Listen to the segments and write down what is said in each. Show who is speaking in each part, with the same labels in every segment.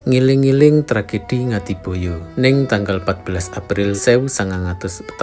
Speaker 1: Ngiling-ngiling tragedi Ngadiboyo ning tanggal 14 April 1949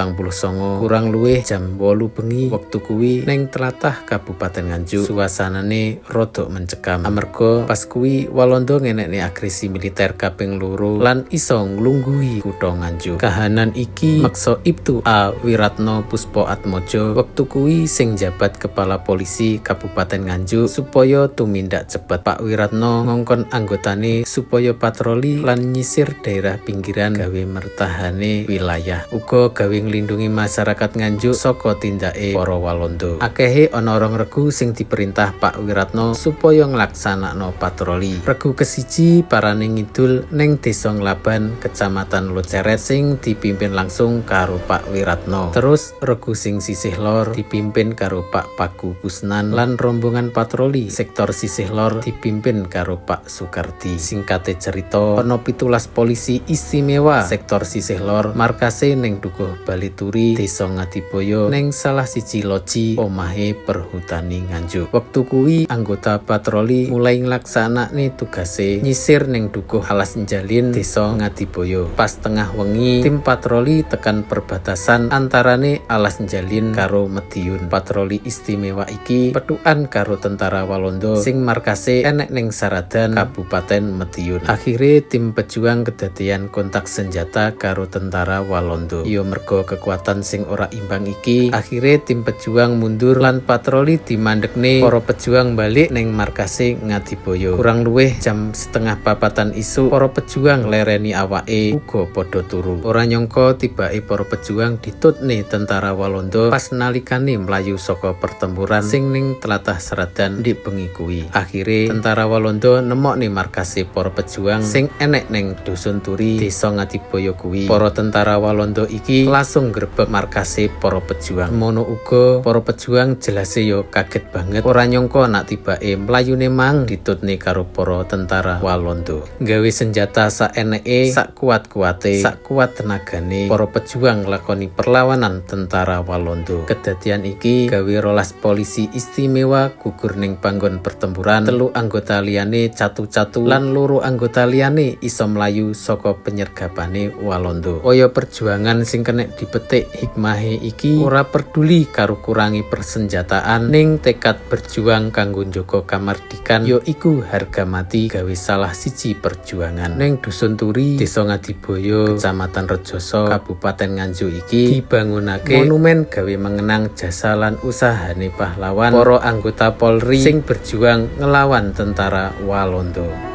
Speaker 1: kurang luwih jam 8 bengi wektu kuwi ning tlatah Kabupaten Nganjuk, suasanane rodok mencekam amarga pas kuwi Walanda ngenekne agresi militer kaping loro lan iso nglungguhi kutha Nganjuk. Kahanan iki meksa Iptu A Wiratno Puspo Atmojo, wektu kuwi sing jabat kepala polisi Kabupaten Nganjuk, supaya tumindak cepet. Pak Wiratno ngongkon anggotane supaya patroli lan nyisir daerah pinggiran gawe mertahane wilayah, uga gawe nglindungi masyarakat Nganjuk saka tindake para Walanda. Akehe ana rong regu sing diperintah Pak Wiratno supaya nglaksanakno patroli. Regu kesiji parane ngidul ning Desa Nglaban, Kecamatan Loceret, sing dipimpin langsung karo Pak Wiratno. Terus regu sing sisih lor dipimpin karo Pak Paku Kusnan lan rombongan patroli sektor sisih lor dipimpin karo Pak Sukardi. Singkate cerita, ana 17 polisi istimewa sektor sisih lor markase ning Dukuh Balituri, Desa Ngadiboyo, ning salah siji loji omahe Perhutani Nganjuk. Wektu kuwi anggota patroli mulai nglaksanakne tugase nyisir ning Dukuh Alas Njalin, Desa Ngadiboyo. Pas tengah wengi, tim patroli tekan perbatasan antarane Alas Njalin karo Mediun. Patroli istimewa iki petukan karo tentara Walanda sing markase enek ning Saradan, Kabupaten Mediun. Akhire tim pejuang kedadian kontak senjata karo tentara Walanda. Yo mergo kekuatan sing ora imbang iki, akhire tim pejuang mundur lan patroli dimandekne. Para pejuang balik ning markase Ngadiboyo. Kurang luwih jam setengah papatan isuk, para pejuang lereni awake uga padha turu. Ora nyangka tibake para pejuang ditutne tentara Walanda pas nalikane mlayu saka pertempuran sing ning tlatah Saradan ndik bengi kuwi. Akhire tentara Walanda nemokne markase para pejuang sing enek ning Dusun Turi, Desa Ngadiboyo kuwi. Para tentara Walanda iki langsung grebek markase para pejuang. Mono uga para pejuang jelase yo kaget banget, ora nyangka nak tibake mlayune mang ditutne karo para tentara Walanda. Gawe senjata saeneke, sak kuat-kuate, sak kuat tenagane, para pejuang nglakoni perlawanan tentara Walanda. Kedadian iki gawe 12 polisi istimewa gugur ning panggon pertempuran, telu anggota liyane catu-catu lan loro anggota liyane iso mlayu saka penyergapane Walanda. Kaya perjuangan sing kenek dipetik hikmahe iki, ora peduli karo kurangi persenjataan, ning tekad berjuang kanggo njaga kamardikan ya iku harga mati gawe salah siji perjuangan. Ning Dusun Turi, Desa Ngadiboyo, Kecamatan Rejoso, Kabupaten Nganjuk iki dibangunake monumen gawe mengenang jasa lan usahane pahlawan para anggota Polri sing berjuang ngelawan tentara Walanda.